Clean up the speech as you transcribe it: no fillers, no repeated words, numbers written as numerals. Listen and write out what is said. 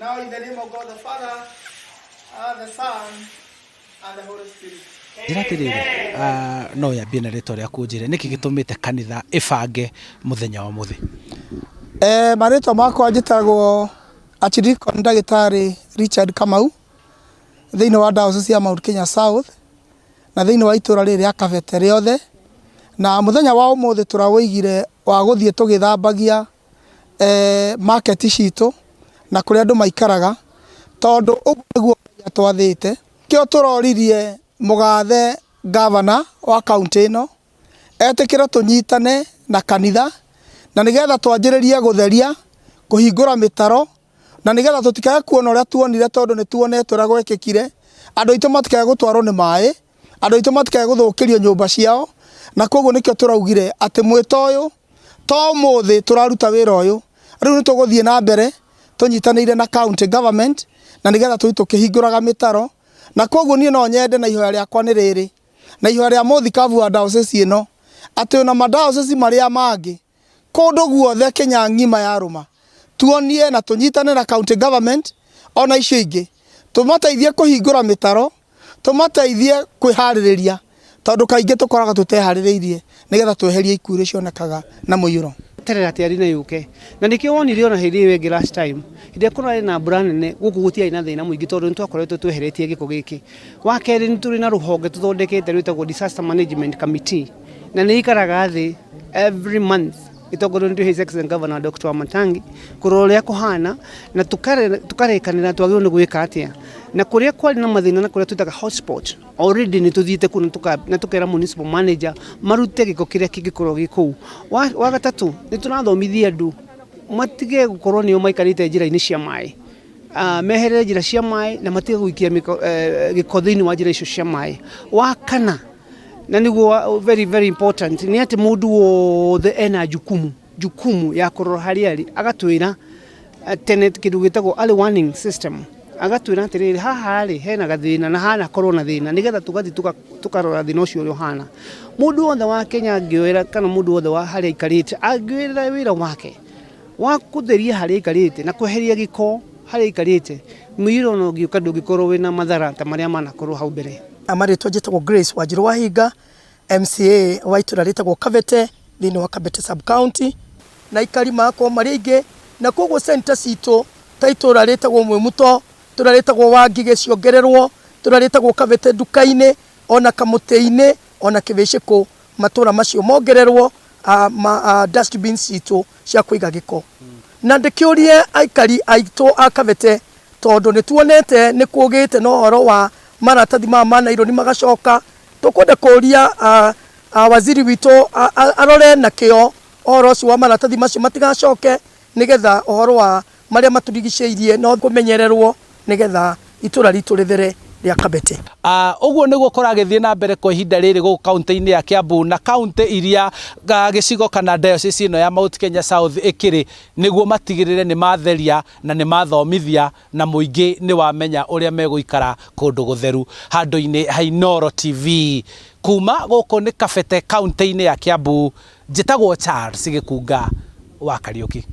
Now in the name of God the Father, and the Son, and the Holy Spirit. Njĩra atĩrĩrĩ, ah, no yambie na rĩtwa rĩaku ũnjĩre nĩkĩ gĩtũmĩte kanitha ĩbange mũthenya wa ũmũthĩ? Eh, marĩtwa makwa njĩtagwo Archdeacon Ndagĩtarĩ Richard Kamau thĩinĩ wa Diocese ya Mount Kenya South na thĩinĩ wa itũra rĩrĩ rĩa Kabete rĩothe na mũthenya wa ũmũthĩ tũraũigire wa gũthiĩ tũgĩthambagia eh, market citũ na kũrĩa andũ maikaraga tondũ ũguo nĩguo Ngai atwathĩte. Kĩo tũroririe mũgathe gavana wa kaũntĩ ĩno etĩkĩre tũnyitane na kanitha na nĩgetha twanjĩrĩrie gũtheria, kũhingũra mĩtaro na nĩgetha tũtikae kuona ũrĩa tuonire tondũ nĩ tuonete ũrĩa gwekĩkire, andũ aitũ matikae gũtwarwo nĩ maĩ, andũ aitũ matikae gũthũkĩrio nyũmba ciao, na koguo nĩkĩo tũraugire atĩ mwĩto ũyũ to ũmũthĩ tũraruta wĩra ũyũ, rĩu nĩ tũgũthiĩ na mbere tũnyitanĩire na county government na nĩgetha tũthiĩ tũkĩhingũraga mĩtaro, na koguo niĩ no nyende na ihoya rĩakwa nĩ rĩrĩ, na ihoya rĩa mũthikabu wa diocese ĩno, atĩ ona madiocese marĩa mangĩ kũndũ guothe Kenya ng'ima yarũma, tuonie na tũnyitane na county government ona icio ingĩ, tũmateithie kũhingũra mĩtaro, tũmateithie kwĩharĩrĩria tondũ kaingĩ tũkoraga tũteharĩrĩirie nĩgetha tweherie ikuũ iria cionekaga na mũiyũro. Terera tĩari na yũke na nĩkĩo wonire ona hĩndĩ ĩyo ĩngĩ last time hĩndĩ ĩrĩa kũrarĩ na mbura nene gũkũ gũtiarĩ na thĩna mũingĩ tondũ nĩtwakoretwo tweheretie gĩko gĩkĩ. Wa kerĩ nĩ tũrĩ na rũhonge tũthondekete rwĩtagwo disaster management committee na nĩ ikaraga thĩ every month ĩtongoretio nĩ His Excellency Governor Dr. Wamatangi kũrora ũrĩa kũhana na tũkarĩkanĩra twagĩrĩirwo nĩ gwĩka atĩa na kũrĩa kwarĩ na mathĩna na kũrĩa twĩtaga hotspot already nĩ tũthiĩte kũu na tũkera municipal manager marute gĩko kĩrĩa kĩngĩkorwo gĩ kũu. Wa gatatũ nĩ tũrathomithia andũ matige gũkorwo nĩo maikarĩte njĩra-inĩ cia maĩ, meherere njĩra cia maĩ na matige gũikia gĩko thĩinĩ wa njĩra icio cia maĩ. Wa kana na nĩguo very very important nĩ atĩ mũndũ wothe ena jukumu jukumu ya kũrora harĩa arĩ agatwĩra tene kĩndũ gĩtagwo early warning system agatwĩra atĩrĩrĩ haha rĩ hena gathĩna na hana korwo na thĩna nĩgetha tũgathiĩ tũkarora thĩna ũcio ũrĩa ũhana. Mũndũ wothe wa Kenya angĩoera kana mũndũ wothe wa harĩa aikarĩte angĩoera wĩra wake wa kũtheria harĩa aikarĩte na kweheria gĩko harĩa aikarĩte mũiyũro ona ũngĩũka ndũngĩkorwo wĩna mathara ta marĩa manakorwo hau mbere. Marĩtwa njĩtagwo Grace Wanjirũ Wahinga, MCA wa itũra rĩtagwo Kabete thĩinĩ wa Kabete sub county, na aikari magakorwo marĩ aingĩ, na koguo center citũ ta itũra rĩtagwo Mwĩmuto, itũra rĩtagwo Wangigĩ ciongererwo, itũra rĩtagwo Kabete nduka-inĩ, ona Kamũtĩ-inĩ, ona Kĩbĩcĩkũ, matũra macio mongererwo dustbins citũ cia kũiga gĩko. Na ndĩkĩũrie aikari aitũ a Kabete tondũ nĩ tuonete nĩ kũgĩte na ũhoro wa maratathi maya ma naironi magacoka, tũkwenda kũria waziri witũ arore na kĩo ũhoro ũcio wa maratathi macio matigacoke, nĩgetha ũhoro wa marĩa matũrigicĩirie no kũmenyererwo nĩgetha itũra ritũ rĩthere rĩa Kabete. Ũguo nĩguo kũragĩthiĩ na mbere kwa ihinda rĩrĩ gũkũ kaũntĩ-inĩ ya Kiambu na kaũntĩ iria gĩcigo kana diocese ĩno ya Mount Kenya South ĩkĩrĩ, nĩguo matigĩrĩre nĩ matheria na nĩ mathomithia na mũingĩ nĩ wamenya ũrĩa megũikara kũndũ gũtheru. Handũ-inĩ ha Inooro TV kuma gũkũ nĩ Kabete kaũntĩ-inĩ ya Kiambu, njĩtagwo Charles Gĩkunga wa Kariũki.